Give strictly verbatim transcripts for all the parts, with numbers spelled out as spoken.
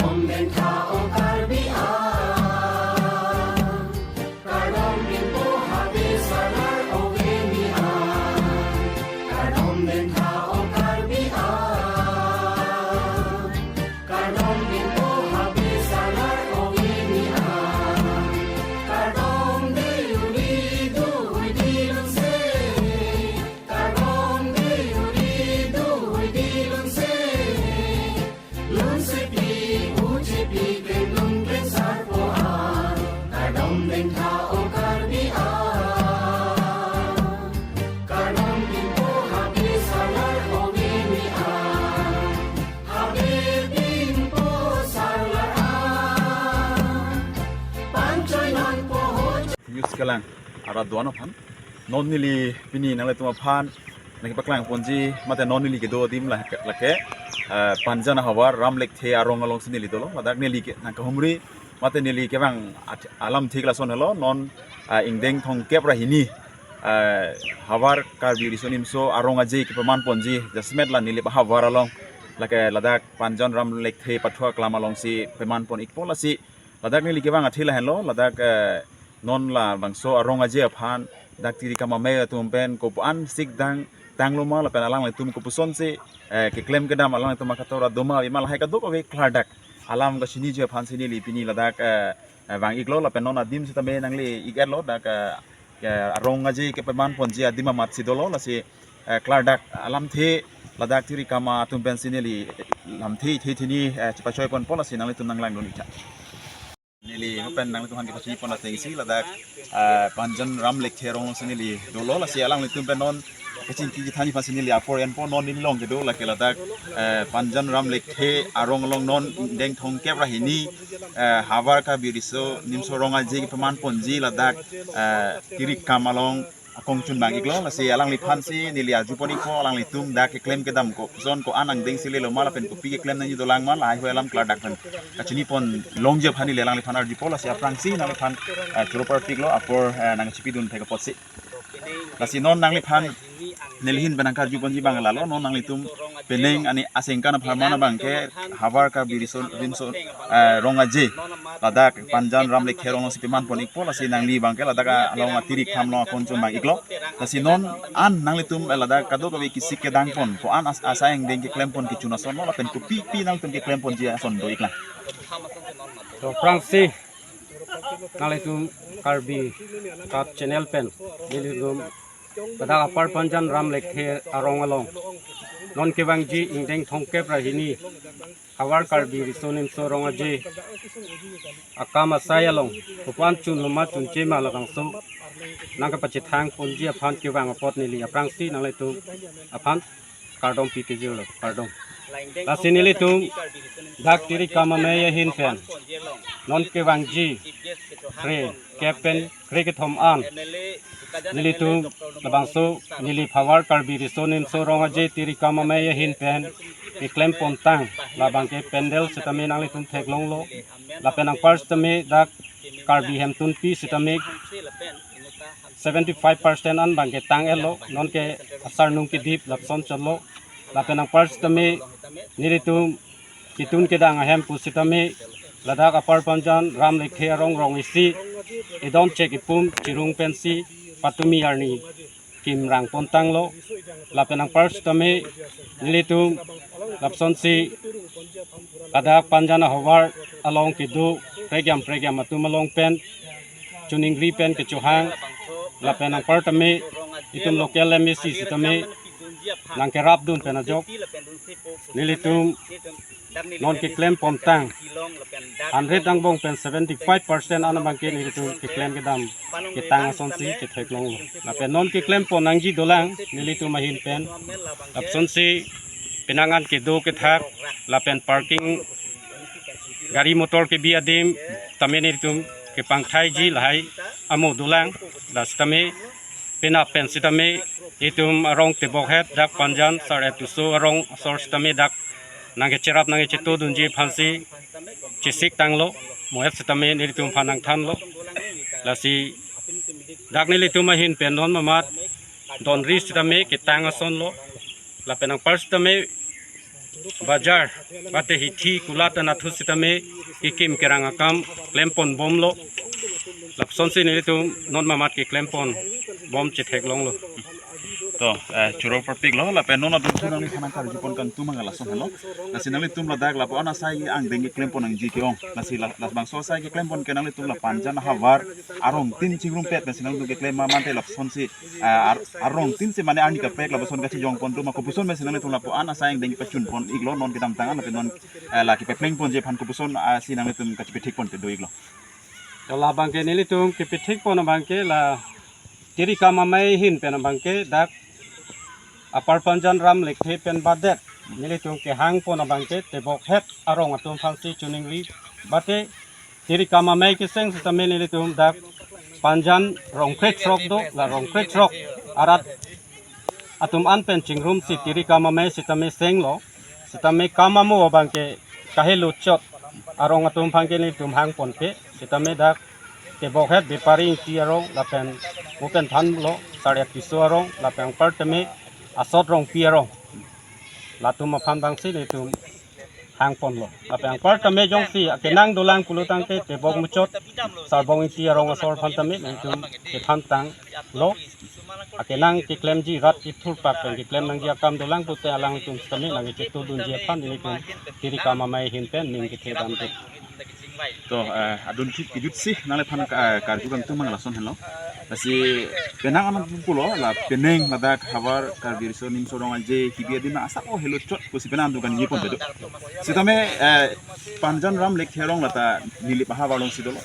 Kardom dengtha o Karbi an, kardom binpo habe sarlar ove ni an. Kardom dengtha o Karbi an, kardom binpo habe sarlar ove ni an. Kardom de uri do hui di lunse, kardom de uri do hui di lunse. Lunsepi ujepi pen lun pen sarpo an, kardom dengtha o Karbi an. Kardom binpo habe sarlar ove ni an, habe binpo sarlar an. Panchoi nonpo ho. News kelang arat do-an aphan. Non neli pini nanglitum aphan nangkepaklang ponji mate non neli kedo adim la-, lake, eh, Panjan ahavar Ram Lekthe arong alongsi neli dolo. Ladak neli ke nangkahumri mate neli kevang at-, alamthe lason helo, non, eh, ingdeng thomkep ra hini, eh, Havar Karbi Riso Nimso Rong Aje kepaman ponji jasemet la Nilip ahavar along, lake ladak Panjan Ram Lekthe pathu aklam alongsi paman pon ikpo. Lasi ladak neli kevang athe lahenlo, ladak, eh, non labangso arong aje aphan dak tiri kam amei atum pen kopu-an sikdang tanglo ma lapen alanglitum kopusonsi, eh, keklem kedam alanglitum akatora do ma ave ma lahai kadokave klardak alam kachiniji aphansi neli pini ladak, eh, eh, vang iklo lapen non adim sitame nangli ik-etlo dak, eh, ke arong aje kepaman ponji adim amatsi dolo. Lasi, eh, klardak alamthe ladak tiri kam atum pensi neli lamthe the the ni, eh, chepachoi ponpo, lasi nanglitum nanglangdun iktha. Neli hopen nanglitum aphan kepachini pon atengsi ladak, eh, Panjan Ram Lekthe arong si neli dolo. Lasi alanglitum pen non kachingki kethani aphansi neli apor enpo. Non neli along kedo lake ladak, eh, Panjan Ram Lekthe arong along non ingdeng thomkep ra hini, eh, Havar Karbi Riso Nimso Rong Aje kepaman ponji ladak, eh, tiri kam along akongchun vang iklo. Lasi alangliphansi neli arju pon ikpo, alanglitum dak keklem kedam koson ko-an angdengsi lelo ma lapen kopi keklem nangji dolang ma lahai hui alam klardak pen kachini pon longji aphan neli alangliphan arjupo. Lasi aphrangsi nangliphan, eh, choro parpiklo apor, eh, nangchipidun thek apotsi. Lasi non nangliphan neli ahin pen nangkarju ponji abang lalo, non nanglitum penang ani asengkan apharman abangke Havar Karbi Riso Nimso, eh, Rong Aje ladak Panjan Ram Lekthe arong si paman pon ikpo. Lasi nangli abangke ladak along atiri kam along akongchun vang iklo. Lasi non an nanglitum, eh, ladak kadokave kesik kedang pon ko-an as-, asai angdeng keklem pon kechun asonlo lapen kopi pi nanglitum keklem ponji ason do iklang. To aphrangsi nanglitum Karbi Cup channel pen nelitum ladak Upper Panjan Ram Lekthe arong along non kevangji ingdeng thomkep ra hini Havar Karbi Riso Nimso Rong Aje akam asai along kopu-an chunlo ma chunche ma labangso nangkepachethang ponji aphan kevang apot neli aphrangsi nanglitum aphan kardom pi kejirlo, kardom. Lasi nelitum dak tiri kam amei ahin pen non kevangji krekep pen krekethom an nelitum labangso Nilip Havar Karbi Riso Nimso Rong Aje tiri kam amei ahin pen keklem pontang labangke pandal sitame nanglitum theklonglo lapen anpar sitame dak Karbi hemtunpi sitame seventy five percent an abangke tang-etlo, nonke asarnung kedip lapuson chotlo. Lapen anpar sitame nelitum ketun kedang ahem pusitame ladak Upper Panjan Ram Lekthe arong rong isi edon chek ipum chirung pensi patumi arni kimrang pontanglo. Lapen anpar sitame nelitum lapusonsi ladak Panjan ahavar along kedo pregiam pregiam atum along pen choningri pen kechohang lapen anpar tame itum local M A C sitame nangkerapdun pen ajok nelitum non keklem pontang hundred angbong pen seventy five percent an abangke nelitum keklem kedam ketang asonsi ketheklonglo. Lapen non keklem pon nangji dolang nelitum ahin pen lapusonsi penang an kedo kethak lapen parking gari motor kebi adim tame nelitum kepangthaiji lahai amo dolang. Lasi tame penap pen sitame itum arong tebokhet dak Panjan sar etuso arong asor sitame dak nangkecherap nangkechetodunji aphansi chesik tanglo, mo-et sitame nelitum aphan nangthanlo. Lasi dak nelitum ahin pen non mamat donri sitame ketang asonlo. Lapen anpar sitame bajar, bate hithi kulat anatthu sitame kekim kerang akam klempon bomlo. Lapusonsi nelitum non mamat keklempon bom chetheklonglo. To, eh, choro parpiklo, lapen non adun thu nangliphan karjupon kangtung abang lason helo. Lasi nanglitum ladak lapu-an asai angdeng keklempon nangji ke-ong. Lasi la-, labangso asai keklempon ke nanglitum la Panjan ahavar arongtin chingrumpet pensi nanglitum keklem ma mate lapusonsi, eh, ar-, arongtinsi mane arni kaprek lapuson kachijongpon atum ma kopuson pensi nanglitum lapu-an asai angdeng pachunpon-iklo non kedamtang an lapen non, eh, la kepaplengponji aphan kopuson, ah, si nanglitum kachipethekpon kedo-iklo. To labang ke nelitum kepethekpon abang ke la Tirikam Amei ahin pen abang ke dak Upper Panjan Ram Lekthe pen badet nelitum kehangpon abang ke Tebokhet arong atum aphansi choningri, bate Tirikam Amei keseng sitame nelitum dak Panjan Rongkret Throk do, la Rongkret Throk arat atum an pen chingrumsi Tirikam Amei sitame senglo, sitame kam amo abang ke kahelo chot arong atum aphan ke nelitum hangponpe, sitame dak Tebokhet Bepari Ingti arong lapen mo pen thanlo Sarya Tisso arong lapen anpartame Asot Rongpi arong, latum aphan abangsi nelitum hangponlo. Lapen anpartame jongsi akenang dolang pulo tangte Tebok Muchot Sarbong Ingti arong asor aphan tame nelitum kethantanglo. Akenang keklemji rat kethurpak pen keklem nangji akam dolang pute alangtum tame nangkechetudunji aphan nelitum Tirikam Amei ahin pen ning kethedamde. To, eh, adun thik kejutsi nangliphan ka-, eh, karju kangtung abang lason helo. Lasi penang anam pulo la penang ladak havar Karbi Riso Nimso Rong Aje kebi adim asap o helo chot pusi penang dukan ningjeponpe do. Sitame, eh, Panjan Ram Lekthe arong lata Nilip ahavar alongsi dolo.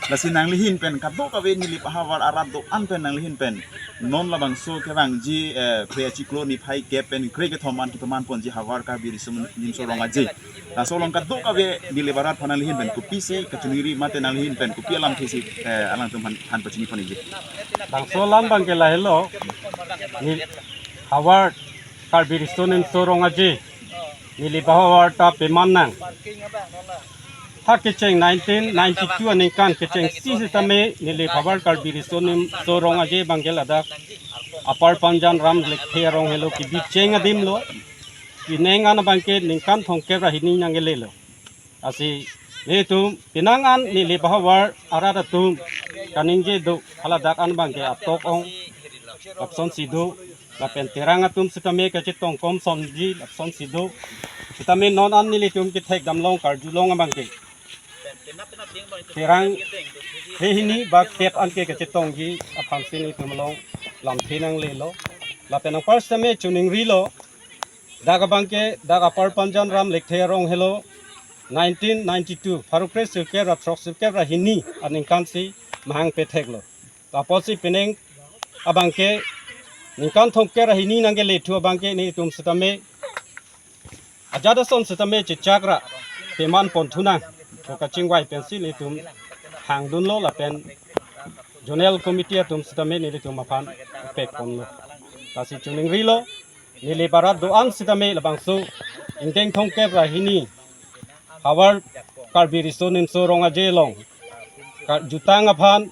Lasi nanglihin pen kadokave Nilip ahavar arat do-an pen nanglihin pen non labangso kevangji, eh, Phre achiklo niphai kep pen krekethom an kepamanponji havar Karbi Riso Nimso Rong Aje, laso along kadokave Nilip arat aphan nanglihin pen kopisi kachoningri mate nanglihin pen kopi alamthesi, eh, alangtum aphan, aphan pachiniponji? Bangso alam abang ke lahelo, Nil-, havar Karbi Riso Nimso Rong Aje Nilip ahavar ta peman nang. Ha kecheng nineteen ninety-two aningkan kechengsi sitame Nilip ahavar Karbi Riso Nimso Rong Aje abang ke ladak Upper Panjan Ram Lekthe arong helo kebi cheng adimlo. Penang an abang ke ningkan thomkep ra hini nangkelelo. Lasi nelitum penang an Nilip ahavar arat atum kaningje do haladak an abang ke atok ong lapusonsi do, lapen Terang atum sitame kachetong komsonji lapusonsi do. Sitame non an nelitum kethekdamlong karjulong abang ke Terang hehini ba kep an ke kachetongji aphansi nelitum along lamthe nanglelo. Lapen anpar sitame choningrilo, dak abang ke dak Upper Panjan Ram Lekthe arong helo nineteen ninety-two, pharo kre sirkep ra throk sirkep ra hini aningkansi mahang petheklo. Apotsi penang abang ke ningkan thomkep ra hini nangkelethu abang ke nelitum sitame ajat ason sitame chechak ra pemanpon thunang pu kachingvai pensi nelitum hangdunlo lapen zonal committee atum sitame nelitum aphan pekponlo. Lasi choningrilo, Nilip arat do-an sitame labangso ingdeng thomkep ra hini havar Karbi Riso Nimso Rong Aje along ka-, jutang aphan,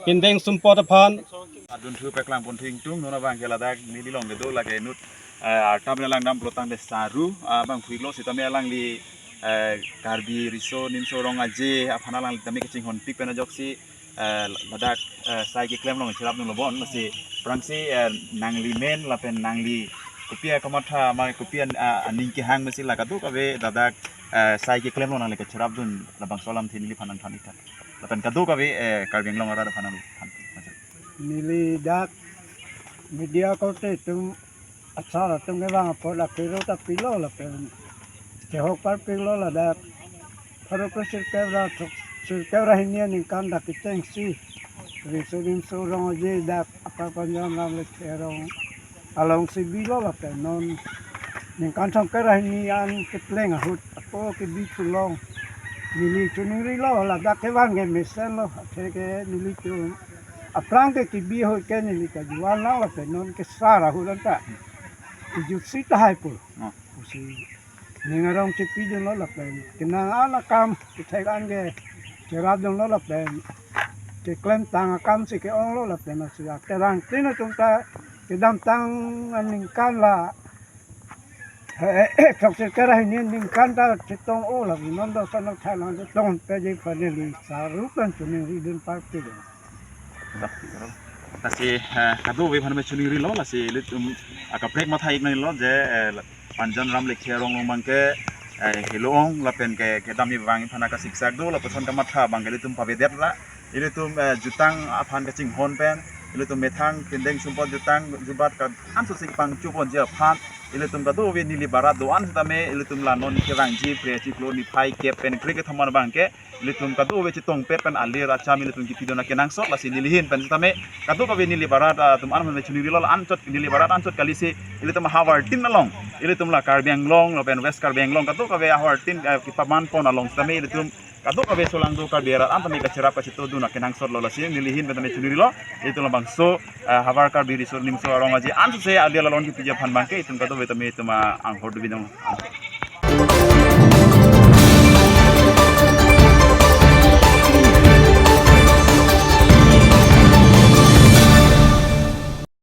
pindeng sumpot aphan. Adun thu paklang pon thu ingtung, non abang ke ladak neli along kedo lake inut, eh, arta mena langdam pulo tangte Saru, ah, abang phuiklo sitame alangli, eh, Karbi Riso Nimso Rong Aje aphan alangli tame kachinghonpik pen ajoksi, eh, ladak, eh, sai keklem along cherapdunlo bon, lasi aphrangsi, eh, nangli men lapen nangli kopi akamatha ma kopi an-, ah, aning kehang mesi la kadokave ladak, eh, sai keklem along nangli kacherapdun labangso alamthe neliphan nangthan-ik tha. Lapen kadokave, eh, Karbi Anglong arat aphan nangthan-ik tha. Neli dak media korte atum asar atum kevang apot la kero ta pilo lapen kehok parpiklo ladak pharo kre sirkep ra throk sirkep ra hini aningkan dak kechengsi Riso Nimso Rong Aje dak Upper Panjan Ram Lekthe arong alongsi bilo lapen non ningkan thomkep ra hini an kepleng ahut ako kebi thulong. Neli choningrilo ladak kevang ke mesenlo, athe ke nelitum aphrang ke kebi ahut ke neli kajuan lang lapen non kesar ahut anta kejutsi tahai pu. Oh. Pusi ning arong chepidunlo lapen kenang an akam kethek an ke cherapdunlo lapen keklemtang akamsi ke-onglo lapen lasi aterang tin atum ta kedamtang aningkan la Thokchikar ahini ningkan ta chetong-o la, non do sana thailang chetong peji aphan neli saru pen choningri dun party do. Lasi, eh, kadokave aphan me choningrilo, lasi ilitum akaprek matha-ik nanglo je, eh, Panjan Ram Lekhi arong along abangke, eh, helo-ong lapen ke kedam ni bang aphan kasiksak do, lapuson kamatha abangke ilitum pavedet ra, ilitum, eh, jutang aphan kachinghon pen, ilitum methang, pindeng, sumpot, jutang, jubat ka ansose pangchoponji aphan, ilitum kadokave neli barat do-an sitame, ilitum la non kevangji phre chiklo niphai kep pen kre-kethom an abangke, ilitum kadokave chetongpet pen alir acham ilitum kipidun akenangsot, lasi neli ahin pen sitame kadokave neli barat, ah, atum an me choningrilo, anchot neli barat anchot kalisi ilitum havar tin along, ilitum la Karbi Anglong lapen West Karbi Anglong kadokave havar tin, ah, kepaman pon along sitame ilitum kadokave solangdo Karbi arat an tame kacherap kachetodun akenangsotlo, lasi neli ahin pen tame choningrilo, ilitum labangso, ah, havar Karbi Riso Nimso Rong Aje ansose alir alon kipiji aphan abangke itum kadokave tame itum, ah, anghor dubinong.